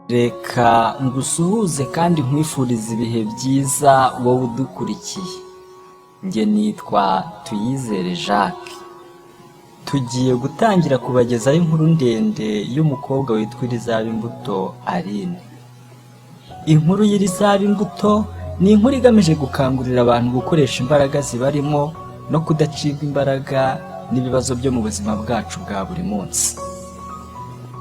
Reka ngusuhuze kandi nkwifurize ibihe byiza wowe udukurikiye. Njye nitwa Tuyizere Jacques. Tugiye gutangira kubagezaho inkuru ndende y'umukobwa witwa Irizabimbuto Aline. Inkuru y'Irizabimbuto ni inkuru igamije gukangurira abantu gukoresha imbaraga zibarimo no kudacibwa imbaraga n'ibibazo byo mu buzima bwacu bwa buri munsi.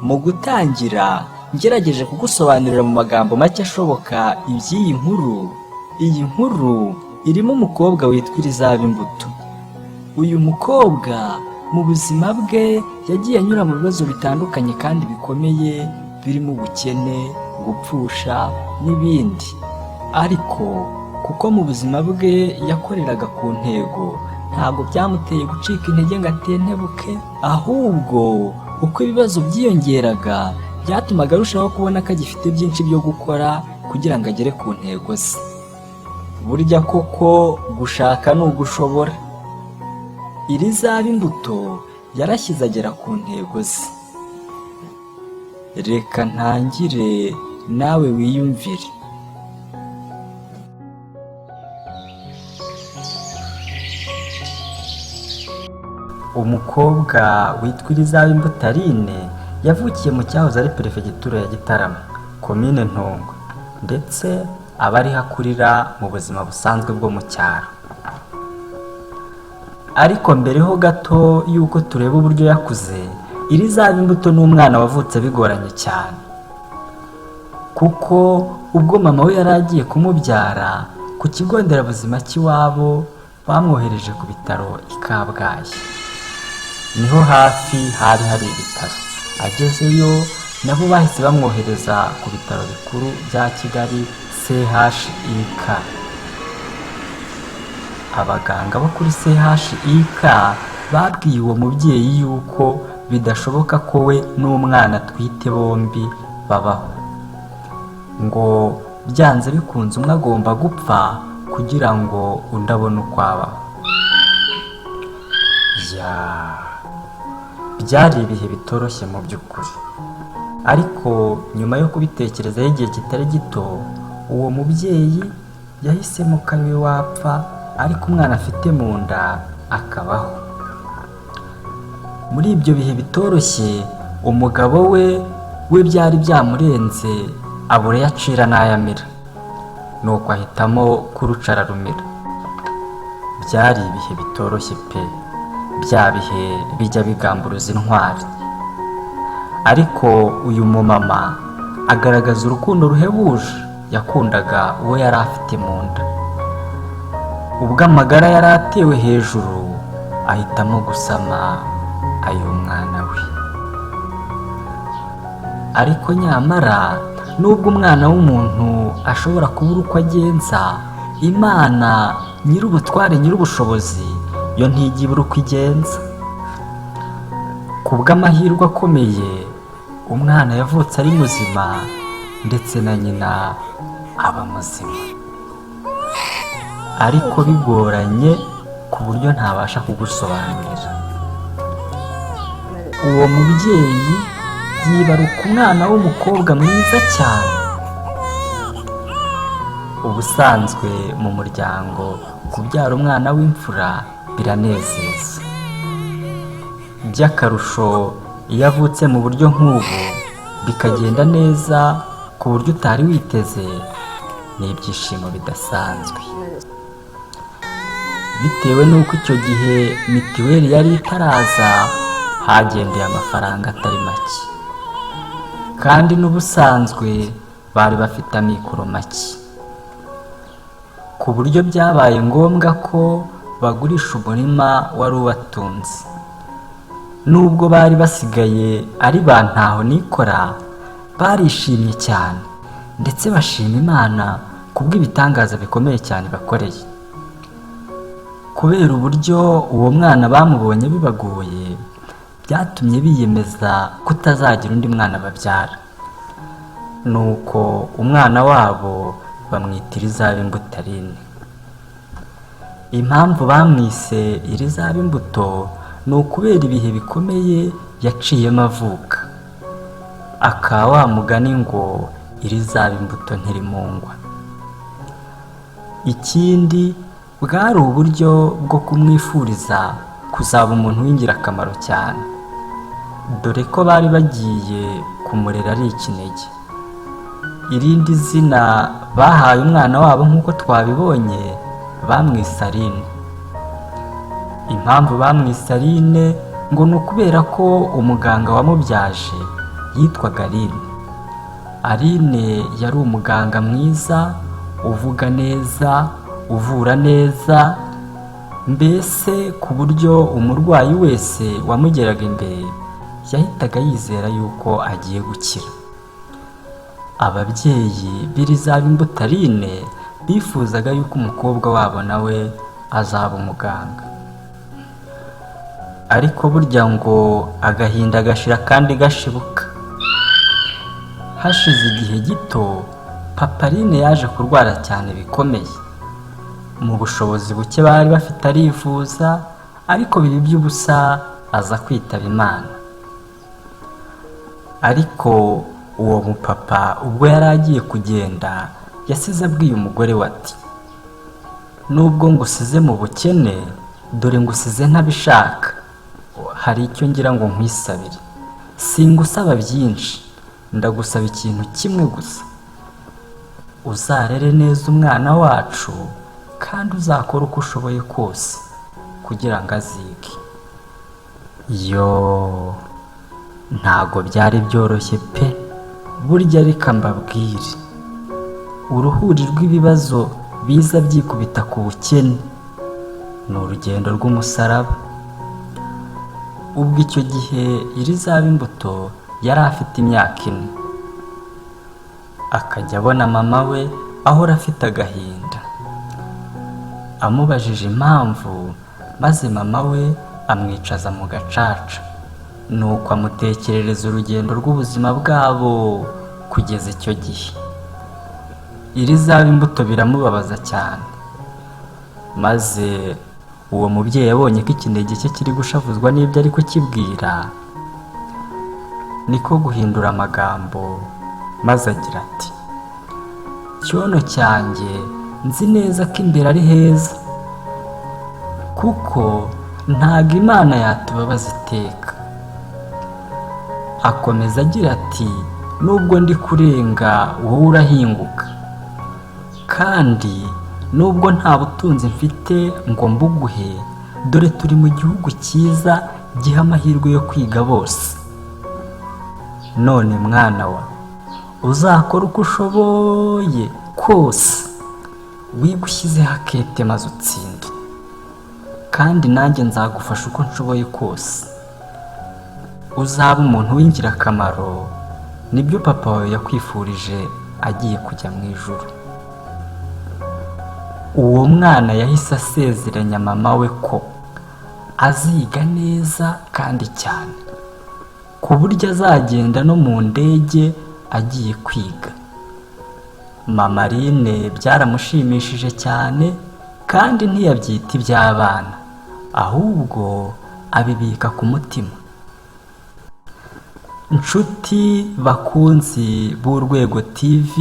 Mu gutangira, ngerageje kugusobanurira mu magambo make ashoboka iby'iyi nkuru. Iyi nkuru irimo umukobwa witwa Irizabimbuto. Uyu mukobwa mu buzima bwe yagiye anyura mu bibazo bitandukanye kandi bikomeye, birimo ubukene, gupfusha n'ibindi. Ariko kuko mu buzima bwe yakoreraga ku ntego, ntabwo byamuteye gucika intege ngo atentebuke, ahubwo uko ibibazo byiyongeraga byatumaga arushaho kubona ko agifite byinshi byo gukora kugira ngo agere ku ntego ze. Burya koko gushaka ni ugushobora. Irizabimbuto yarashyize agera ku ntego ze. Reka ntangire nawe wiyumvire. Umukobwa witwa Irizabimbuto Aline yavukiye mu cyahoze ari Perefegitura ya Gitarama, Komine Ntongwe, ndetse aba ariho akurira mu buzima busanzwe bwo mu cyaro. Ariko mbere ho gato y'uko tureba uburyo yakuze, Irizabimbuto ni umwana wavutse bigoranye cyane, kuko ubwo mama we yari agiye kumubyara ku kigo nderabuzima cy'iwabo, bamwohereje ku bitaro i Kabgayi. Niho hafi hari hari ibitaro. Agezeyo nabo bahise bamwohereza ku bitaro bikuru bya Kigali CHUK. Abaganga bo kuri CHUK babwiye uwo mubyeyi yuko bidashoboka ko we n'umwana atwite bombi babaho, ngo byanze bikunze umwe agomba gupfa kugira ngo undi abone uko abaho. Byari ibihe bitoroshye mu by'ukuri, ariko nyuma yo kubitekerezaho igihe kitari gito, uwo mubyeyi yahisemo ko ari we wapfa ariko umwana afite mu nda akabaho. Muri ibyo bihe bitoroshye, umugabo we byari byamurenze, abura ayo acira n'ayo amira, nuko ahitamo kuruca ararumira. Byari ibihe bitoroshye pe, bya bihe bijya bigamburuza intwari. Ariko uyu mumama agaragaza urukundo ruhebuje yakundaga uwo yari afite mu nda. Ubwo amagara yari atewe hejuru, ahitamo gusama ay'umwana we. Ariko nyamara nubwo umwana w'umuntu ashobora kubura uko agenza, Imana nyir'ubutware nyir'ubushobozi yo ntijya ibura uko igenza. Ku bw'amahirwe akomeye, umwana yavutse ari muzima ndetse na nyina aba muzima, ariko bigoranye ku buryo ntabasha kugusobanurira. Uwo mubyeyi yibaruka umwana w'umukobwa mwiza cyane. Ubusanzwe mu muryango kubyara umwana w'imfura biranezeza, by'akarusho iyo avutse mu buryo nk'ubu bikagenda neza ku buryo utari witeze, ni ibyishimo bidasanzwe. Bitewe n'uko icyo gihe mitiweli yari itaraza, hagendeye amafaranga atari make, kandi n'ubusanzwe bari bafite amikoro make, ku buryo byabaye ngombwa ko bagurisha umurima wari ubatunze. Nubwo bari basigaye ari ba ntaho nikora, barishimye cyane ndetse bashima Imana kubw'ibitangaza bikomeye cyane bakoreye. Kubera uburyo uwo mwana bamubonye bibagoye, byatumye biyemeza kutazagira undi mwana babyara. Nuko umwana wabo bamwita Irizabimbuto Aline. Impamvu bamwise Irizabimbuto ni ukubera ibihe bikomeye yaciyemo avuka. Aka wa mugani ngo Irizaba Imbuto Ntirimungwa. Ikindi, bwari uburyo bwo kumwifuriza kuzaba umuntu w'ingirakamaro cyane, dore ko bari bagiye kumurera ari ikinege. Irindi zina bahaye umwana wabo, nk'uko twabibonye, bamwise Aline. Impamvu bamwise Aline ngo ni ukubera ko umuganga wamubyaje yitwaga Aline. Aline yari umuganga mwiza, uvuga neza, uvura neza, mbese ku buryo umurwayi wese wamugeraga imbere yahitaga yizera yuko agiye gukira. Ababyeyi b'Irizaba Imbuto Aline bifuzaga yuko umukobwa wabo nawe azaba umuganga. Ariko burya ngo agahinda gashira kandi gashibuka. Hashize igihe gito, papa Aline yaje kurwara cyane bikomeye. Mu bushobozi buke bari bafite arivuza, ariko biba iby'ubusa, aza kwitaba Imana. Ariko uwo mupapa ubwo yari agiye kugenda, yasize abwiye umugore we ati: "Nubwo ngusize mu bukene, dore ngusize ntabishaka, hari icyo ngira ngo nkwisabire. Singusaba byinshi, ndagusaba ikintu kimwe gusa: uzarere neza umwana wacu kandi uzakore uko ushoboye kose kugira ngo azige." Yo, ntago byari byoroshye pe! Burya reka mbabwire, uruhuri rw'ibibazo biza byikubita ku bukene ni urugendo rw'umusaraba. Ubwo icyo gihe Irizaba Imbuto yari afite imyaka 4, akajya abona mama we ahora afite agahinda. Amubajije impamvu, maze mama we amwicaza mu gacaca, nuko amutekerereza urugendo rw'ubuzima bwabo kugeza icyo gihe. Irizaba Imbuto biramubabaza cyane, maze uwo mubyeyi abonye ko ikinege cye kiri gushavuzwa n'ibyo ari kukibwira, niko guhindura amagambo, maze agira ati: "Cyono cyanjye, nzi neza ko imbere ari heza, kuko ntago Imana yatubabaza iteka." Akomeza agira ati: "Nubwo ndi kurenga, wowe urahinguka, kandi nubwo nta butunzi mfite ngo mbuguhe, dore turi mu gihugu cyiza giha amahirwe yo kwiga bose. None mwana wa, uzakora uko ushoboye kose, wige ushyizeho akete maze utsinde, kandi nanjye nzagufasha uko nshoboye kose, uzaba umuntu w'ingirakamaro. Nibyo papa wawe yakwifurije agiye kujya mu ijuru." Uwo mwana yahise asezeranya mama we ko aziga neza kandi cyane, ku buryo azagenda no mu ndege agiye kwiga. Mama Aline byaramushimishije cyane, kandi ntiyabyita iby'abana, ahubwo abibika ku mutima. Nshuti bakunzi b'Urwego TV,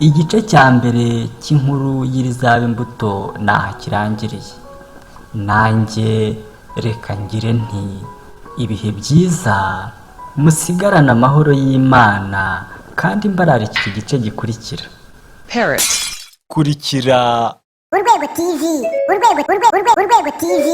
igice cya mbere cy'inkuru y'Irizaba Imbuto ntaho kirangiriye. Nanjye reka ngire nti: ibihe byiza, musigarane amahoro y'Imana, kandi mbararikira igice gikurikira. Parrot. Kurikira Urwego TV, Urwego, Urwego, Urwego, Urwego TV.